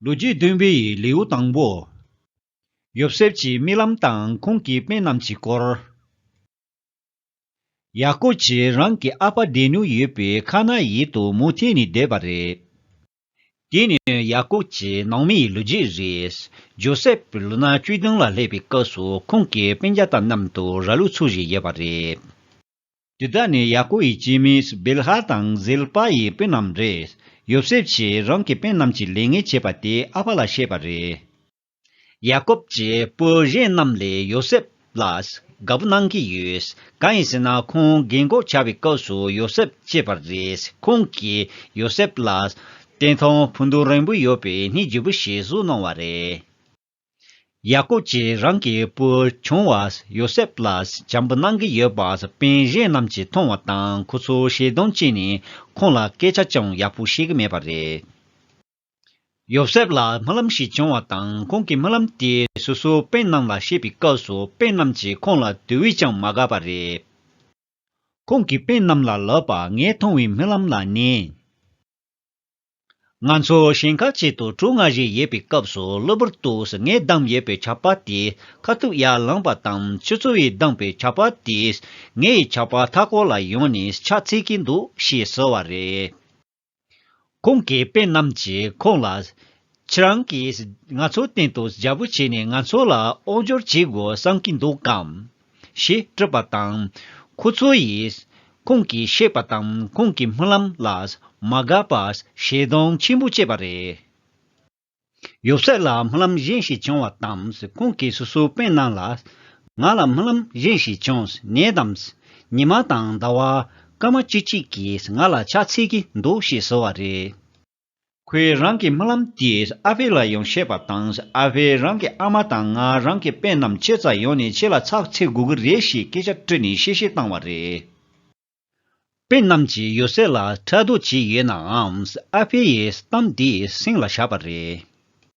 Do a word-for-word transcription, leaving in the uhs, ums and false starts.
ལོ་རྒྱུས་བདུན་པའི་ལེའུ་དང་པོ། ཡོ་སེབ་ཀྱི་རྨི་ལམ་དང་ཁོང་གི་དཔེ་རྣམས་ཀྱི་སྐོར། ཡ་ཀོབ་ཀྱིས་རང་གི་ཨ་ཕ་བསྡད་ནུས་ཡོད་པའི་ཁ་ན་ཡིད་དུ་མུ་མཐུད་ནས་བསྡད་པ་རེད། དེ་ནས་ཡ་ཀོབ་ཀྱི་ནང་མིའི་ལོ་རྒྱུས་རེད། ཡོ་སེབ་ལོ་ན་བཅུ་བདུན་ལ་སླེབས་པའི་སྐབས་སུ་ཁོང་གི་སྤུན་ཀྱག་དང་མཉམ་དུ་ར་ལུག་འཚོ་བཞིན་ཡོད་པ་རེད། དེ་དག་ནི་ཡ་ཀོབ་ཡི་སྐྱེ་དམན་བིལ་ཧ་དང་ཟིལ་པ་ཡི་དཔེ་རྣམས་རེད། ཡོ་སེབ་ཀྱིས་རང་གི་དཔེ་རྣམས་ཀྱི་ལས་ངན་བྱས་པ་དེ་ཨ་ཕ་ལ་བཤད་པ་རེད། ཡ་ཀོབ་ཀྱི་བུ་གཞན་རྣམས་ལས་ཡོ་སེབ་ལ་དགའ་པོ་གནང་གི་ཡོད། གང་ཡིན་ཟེར་ན་ཁོང་རྒན་གོག་ཆགས་པའི་སྐབས་སུ་ཡོ་སེབ་སྐྱེས་པ་རེད། ཁོང་གིས་ཡོ་སེབ་ལ་སྟེང་ཐང་ཕུ་ནུ་རིང་པོ་ཡོད་པའི་སྣེ་རྒྱུ་བུ་ཞིག་བཟོ་གནང་བ་རེད། ཡ་ཀོབ་ཀྱིས་རང་གི་བུ་ཆུང་བ་ཡོ་སེབ་ལ་བྱམས་པོ་གནང་གི་ཡོད་པ་སྤུན་གཞན་རྣམས་ཀྱིས་མཐོང་བ་དང་ཁོ་ཚོ་ཞེ་སྡང་བྱས་ནས་ཁོང་ལ་སྐད་ཆ་ཀྱང་ཡག་པོ་བཤད་ཀྱི་མེད་པ་རེད། ཡོ་སེབ་ལ་རྨི་ལམ་ཞིག་བྱུང་བ་དང་ཁོང་གིས་རྨི་ལམ་དེ་སོ་སོའི་སྤུན་རྣམས་ལ་བཤད་པའི་སྐབས་སུ་སྤུན་རྣམས་ཀྱིས་ཁོང་ལ་དེ་བས་ཀྱང་མ་དགའ་བ་རེད། ཁོང་གིས་སྤུན་རྣམས་ལ་ལབ་པ། ངས་མཐོང་བའི་རྨི་ལམ་ལ་ཉན། ང་ཚོ་ཞིང་ཁ་ཆེད་དུ་གྲུ་བརྔ་བཞིན་ཡོད་པའི་སྐབས་སུ་གློ་བུར་དུ་ངས་བསྡམས་ཡོད་པའི་ཆར་པ་དེ་ཁ་ཐུག་ཡར་ལངས་པ་དང་ཁྱོད་ཚོ་ཡིས་བསྡམས་པའི་ཆར་པ་དེས་ངའི་ཆར་པ་མཐའ་སྐོར་ལ་ཡོང་ནས་ཕྱག་འཚལ་གྱི་འདུག་ཞེས་ཟེར་བ་རེད། ཁོང་གི་སྤུན་རྣམས་ཀྱིས་ཁོང་ལ། ཁྱེད་རང་གིས་ང་ཚོའི་སྟེང་དུ་རྒྱལ་པོ་བྱས་ནས་ང་ཚོ་ལ་དབང་སྒྱུར་བྱེད་དགོས་བསམ་གྱི་འདུག་གམ། ཞེས་དྲིས་པ་དང་། ཁོ་ཚོ་ཡིས་ཁོང་གིས་བཤད་པ་དང་ཁོང་གི་རྨི་ལམ་ལ་མ་དགའ་བར་ཞེ་སྡང་ཆེན་པོ་སྐྱེས་པ་རེད། ཡོ་སེབ་ལ་རྨི་ལམ་གཞན་ཞིག་བྱུང་བ་དང་ཁོང་གིས་སོ་སོའི་སྤུན་རྣམས་ལ། ང་ལ་རྨི་ལམ་གཞན་ཞིག་བྱུང་། ཉིན་དང་། ཉི་མ་དང་ཟླ་བ་སྐར་མ་གཅིག་གཅིག་གིས་ང་ལ་ཕྱག་འཚལ་གྱི་འདུག་ཞེས་ཟེར་བ་རེད། ཁོས་རང་གི་རྨི་ལམ་དེས་ཨ་ཕ་ལ་ཡང་བཤད་པ་དང་ཨ་ཕས་རང་གི་ཨ་མ་དང་ང་རང་གི་སྤུན་རྣམས་ཁྱེད་རྩར་ཡོང་ནས་ཁྱེད་ལ་ཕྱག་འཚལ་དགོས་ཀྱི་རེད་ཞེས་སྐད་ཆ་དྲིས་ནས་གཤེ་གཤེ་བཏང་བ་རེད། སྤུན་རྣམས་ཀྱིས་ཡོ་སེབ་ལ་ཕྲག་དོག་བྱས་ཡོད་ནའང་ཨ་ཕ་ཡི་གཏམ་དེ་སེམས་ལ་བཞག་པ་རེད།